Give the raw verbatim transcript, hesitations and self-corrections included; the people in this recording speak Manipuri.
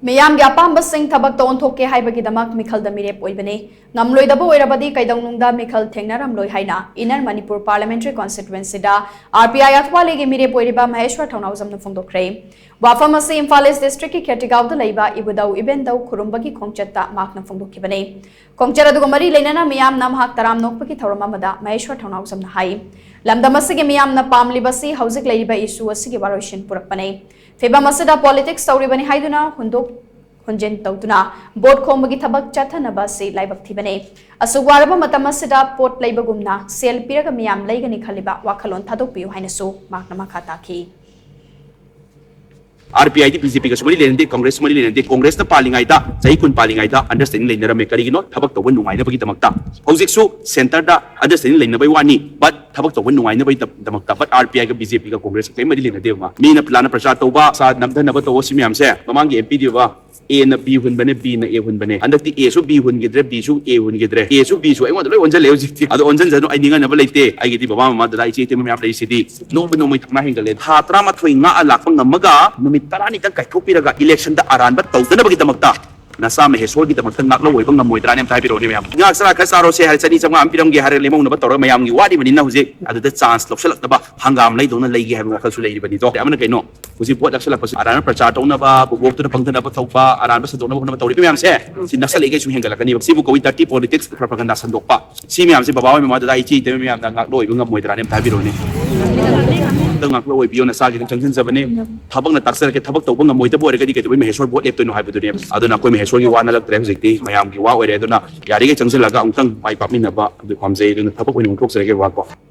ꯃꯤꯌꯥꯝꯒꯤ ꯑꯄꯥꯝꯕꯁꯤꯡ ꯊꯕꯛꯇ ꯑꯣꯟꯊꯣꯛꯀꯦ ꯍꯥꯏꯕꯒꯤꯗꯃꯛ ꯃꯤꯈꯜꯗ ꯃꯤꯔꯦꯞ ꯑꯣꯏꯕꯅꯤ꯫ ꯉꯝꯂꯣꯏꯗꯕ ꯑꯣꯏꯔꯕꯗꯤ ꯀꯩꯗꯧꯅꯨꯡꯗ ꯃꯤꯈꯜ ꯊꯦꯡꯅꯔꯝꯂꯣꯏ ꯍꯥꯏꯅ Inner Manipur Parliamentary Constituencyꯗ RPI ꯑꯊꯋꯥꯂꯤꯒꯤ ꯃꯤꯔꯦꯞ ꯑꯣꯏꯔꯤꯕ ꯃꯍꯦꯁ꯭ꯋꯔ ꯊꯧꯅꯥꯎꯖꯝꯅ ꯐꯣꯡꯗꯣꯛꯈ꯭ꯔꯦ꯫ ꯋꯥꯐꯝ ꯑꯁꯤ ꯏꯝꯐꯥꯜ ꯏꯁ ꯗꯤꯁꯇ꯭ꯔꯤꯛꯀꯤ ꯈꯦꯇꯤꯒꯥꯎꯗ ꯂꯩꯕ ꯏꯕꯨꯙꯧ ꯏꯕꯦꯟꯗꯧ ꯈꯨꯔꯨꯝꯕꯒꯤ ꯈꯣꯡꯆꯠꯇ ꯃꯍꯥꯛꯅ ꯐꯣꯡꯗꯣꯛꯈꯤꯕꯅꯤ꯫ ꯈꯣꯡꯆꯠ ꯑꯗꯨꯒ ꯃꯔꯤ ꯂꯩꯅꯅ ꯃꯤꯌꯥꯝꯅ ꯃꯍꯥꯛ ꯇꯔꯥꯝꯅ ꯑꯣꯛꯄꯒꯤ ꯊꯧꯔꯝ ꯑꯃꯗ ꯃꯍꯦꯁ꯭ꯋꯔ ꯊꯧꯅꯥꯎꯖꯝꯅ ꯍꯥꯏ, ꯂꯝꯗꯝ ꯑꯁꯤꯒꯤ ꯃꯤꯌꯥꯝꯅ ꯄꯥꯝꯂꯤꯕꯁꯤ ꯍꯧꯖꯤꯛ ꯂꯩꯔꯤꯕ issue ꯑꯁꯤꯒꯤ ꯋꯥꯔꯣꯏꯁꯤꯟ ꯄꯨꯔꯛꯄꯅꯤ꯫ ꯐꯤꯕꯝ ꯑꯁꯤꯗ politics ꯇꯧꯔꯤꯕꯅꯤ ꯍꯥꯏꯗꯨꯅ ꯍꯨꯟꯗꯣꯛ ꯍꯨꯟꯖꯤꯟ ꯇꯧꯗꯨꯅ vote ꯈꯣꯝꯕꯒꯤ ꯊꯕꯛ ꯆꯠꯊꯅꯕ ꯑꯁꯤ ꯂꯥꯏꯕꯛ ꯊꯤꯕꯅꯤ꯫ ꯑꯁꯨꯛ ꯋꯥꯔꯕ ꯃꯇꯝ ꯑꯁꯤꯗ ꯄꯣꯠ ꯂꯩꯕꯒꯨꯝꯅ ꯁꯦꯜ ꯄꯤꯔꯒ ꯃꯤꯌꯥꯝ ꯂꯩꯒꯅꯤ ꯈꯜꯂꯤꯕ ꯋꯥꯈꯜꯂꯣꯟ ꯊꯥꯗꯣꯛꯄꯤꯌꯨ ꯍꯥꯏꯅꯁꯨ ꯃꯍꯥꯛꯅ ꯃꯈꯥ ꯇꯥꯈꯤ꯫ RPIꯗꯤ BJPꯒꯁꯨ ꯃꯔꯤ ꯂꯩꯅꯗꯦ, ꯀꯪꯒ꯭ꯔꯦꯁꯁꯨ ꯃꯔꯤ ꯂꯩꯅꯗꯦ꯫ ꯀꯪꯒ꯭ꯔꯦꯁꯅ ꯄꯥꯜꯂꯤꯉꯩꯗ, ꯆꯍꯤ ꯀꯨꯟ ꯄꯥꯜꯂꯤꯉꯩꯗ understanding ꯂꯩꯅꯔꯝꯃꯦ꯫ ꯀꯔꯤꯒꯤꯅꯣ? ꯊꯕꯛ ꯇꯧꯕ ꯅꯨꯡꯉꯥꯏꯅꯕꯒꯤꯗꯃꯛꯇ꯫ ꯍꯧꯖꯤꯛꯁꯨ centreꯗ understanding ꯂꯩꯅꯕꯩ ꯋꯥꯅꯤ, but ꯊꯕꯛ ꯇꯧꯕ ꯅꯨꯡꯉꯥꯏꯅꯕꯒꯤꯗꯃꯛꯇ꯫ But RPIꯒ BJPꯒ ꯀꯪꯒ꯭ꯔꯦꯁꯀ ꯀꯔꯤꯝ ꯃꯔꯤ ꯂꯩꯅꯗꯦꯕ꯫ ꯃꯤꯅ ꯐꯂꯥꯅ ꯄ꯭ꯔꯆꯥꯔ ꯇꯧꯕ, ꯁꯥ ꯅꯝꯊꯅꯕ ꯇꯧꯕ, ꯁꯤ ꯃꯌꯥꯝꯁꯦ ꯃꯃꯥꯡꯒꯤ MPꯗꯨꯕ Aꯅ B ꯍꯨꯟꯕꯅꯦ, Bꯅ A ꯍꯨꯟꯕꯅꯦ꯫ ꯍꯟꯗꯛꯇꯤ Aꯁꯨ B ꯍꯨꯟꯈꯤꯗ꯭ꯔꯦ, Bꯁꯨ A ꯍꯨꯟꯈꯤꯗ꯭ꯔꯦ꯫ Aꯁꯨ Bꯁꯨ ꯑꯩꯉꯣꯟꯗ ꯂꯣꯏ ꯑꯣꯟꯁꯤꯜꯂꯦ ꯍꯧꯖꯤꯛꯇꯤ꯫ ꯑꯗꯣ ꯑꯣꯟꯁꯤꯟꯖꯅꯨ, ꯑꯩ ꯅꯤꯡꯍꯟꯅꯕ ꯂꯩꯇꯦ꯫ ꯑꯩꯒꯤꯗꯤ ꯕꯕꯥ ꯃꯃꯥ, ꯗꯗꯥ, ꯏꯆꯦ ꯏꯇꯩꯃ ꯃꯌꯥꯝ ꯂꯩꯔꯤꯁꯤꯗꯤ꯫ ꯅꯣꯡꯃ ꯅꯣꯡꯃꯒꯤ ꯊꯧꯅꯥ ꯍꯦꯟꯒꯠꯂꯦ꯫ ꯊꯥ ꯇꯔꯥꯃꯥꯊꯣꯏ ꯉꯥꯛꯑ ꯂꯥꯛꯄ ꯉꯝꯃꯒ ꯅꯨꯃꯤꯠ ꯇꯔꯥꯅꯤꯇꯪ ꯀꯥꯏꯊꯣꯛꯄꯤꯔꯒ electionꯗ ꯑꯔꯥꯟꯕ ꯇꯧꯗꯅꯕꯒꯤꯗꯃꯛꯇ ꯅꯆꯥ ꯃꯍꯦꯁ꯭ꯋꯔꯒꯤꯗꯃꯛꯇ ꯉꯥꯛꯂꯧ ꯑꯣꯏꯕ ꯉꯝꯃꯣꯏꯗ꯭ꯔꯥꯅꯦ? ꯑꯝꯇ ꯍꯥꯏꯕꯤꯔꯛꯑꯣꯅꯦ ꯃꯌꯥꯝ꯫ ꯉꯥ ꯆꯔꯥ ꯈꯔ ꯆꯥꯔꯣꯁꯦ ꯍꯥꯏꯔ ꯆꯅꯤ ꯆꯥꯝꯃꯉꯥ ꯑꯃ ꯄꯤꯔꯝꯒꯦ ꯍꯥꯏꯔꯒ ꯂꯦꯝꯍꯧꯅꯕ ꯇꯧꯔꯒ ꯃꯌꯥꯝꯒꯤ ꯋꯥꯠꯂꯤꯕꯅꯤꯅ ꯍꯧꯖꯤꯛ ꯑꯗꯨꯗ chance ꯂꯧꯁꯤꯜꯂꯛꯅꯕ ꯍꯪꯒꯥꯝ ꯂꯩꯗꯧꯅ ꯂꯩꯒꯦ ꯍꯥꯏꯕ ꯋꯥꯈꯜꯁꯨ ꯂꯩꯔꯤꯕꯅꯤꯗꯣ꯫ ꯑꯃꯅ ꯀꯩꯅꯣ? ꯍꯧꯖꯤꯛ vote ꯅꯛꯁꯤꯜꯂꯛꯄꯁꯤ ꯑꯔꯥꯟꯕ ꯄ꯭ꯔꯆꯥꯔ ꯇꯧꯅꯕ, ꯕꯣꯕꯣꯛꯇꯨꯅ ꯄꯪꯊꯅꯕ ꯇꯧꯕ, ꯑꯔꯥꯟꯕ ꯁꯟꯗꯣꯛꯅꯕ ꯍꯣꯠꯅꯕ ꯇꯧꯔꯤꯕ ꯃꯌꯥꯝꯁꯦ, ꯁꯤ ꯅꯛꯁꯜꯂꯛꯏꯈꯩ ꯁꯨꯝ ꯍꯦꯟꯒꯠꯂꯛꯀꯅꯦꯕ꯫ ꯁꯤꯕꯨ ꯀꯧꯏ dirty politics, propaganda ꯁꯟꯗꯣꯛꯄ꯫ ꯁꯤ ꯃꯌꯥꯝꯁꯦ ꯕꯕꯥ ꯍꯣꯏ, ꯃꯃꯥ, ꯗꯗꯥ, ꯏꯆꯦ, ꯏꯇꯩꯃ ꯃꯌꯥꯝꯅ ꯉꯥꯛꯂꯣꯏꯕ ꯉꯝꯃꯣꯏꯗ꯭ꯔꯥꯅꯦ ꯑꯝꯇ ꯍꯥꯏꯕꯤꯔꯛꯎꯅꯦ? ꯑꯝꯇ ꯉꯥꯛꯂꯣꯏꯕꯤꯌꯣ, ꯅꯆꯥꯒꯤꯗꯪ ꯆꯪꯁꯤꯟꯖꯕꯅꯦ꯫ ꯊꯕꯛꯅ ꯇꯥꯛꯆꯔꯛꯀꯦ, ꯊꯕꯛ ꯇꯧꯕ ꯉꯝꯃꯣꯏꯗꯕ ꯑꯣꯏꯔꯒꯗꯤ ꯀꯩꯗꯧꯕꯩ ꯃꯍꯦꯁ꯭ꯋꯔ vote ꯂꯦꯞꯇꯣꯏꯅꯣ ꯍꯥꯏꯕꯗꯨꯅꯦ꯫ ꯑꯗꯨꯅ ꯑꯩꯈꯣꯏ ꯃꯍꯦꯁ꯭ꯋꯔꯒꯤ ꯋꯥ ꯅꯠꯂꯛꯇ꯭ꯔꯦ ꯍꯧꯖꯤꯛꯇꯤ, ꯃꯌꯥꯝꯒꯤ ꯋꯥ ꯑꯣꯏꯔꯦ꯫ ꯑꯗꯨꯅ ꯌꯥꯔꯤꯈꯩ ꯆꯪꯁꯤꯜꯂꯒ ꯑꯃꯨꯛꯇꯪ ꯃꯥꯏ ꯄꯥꯛꯃꯤꯟꯅꯕ ꯑꯗꯨ ꯄꯥꯝꯖꯩ꯫ ꯑꯗꯨꯅ ꯊꯕꯛ ꯑꯣꯏꯅ ꯑꯣꯟꯊꯣꯛꯆꯔꯒꯦ ꯕꯕꯥ ꯀꯣ꯫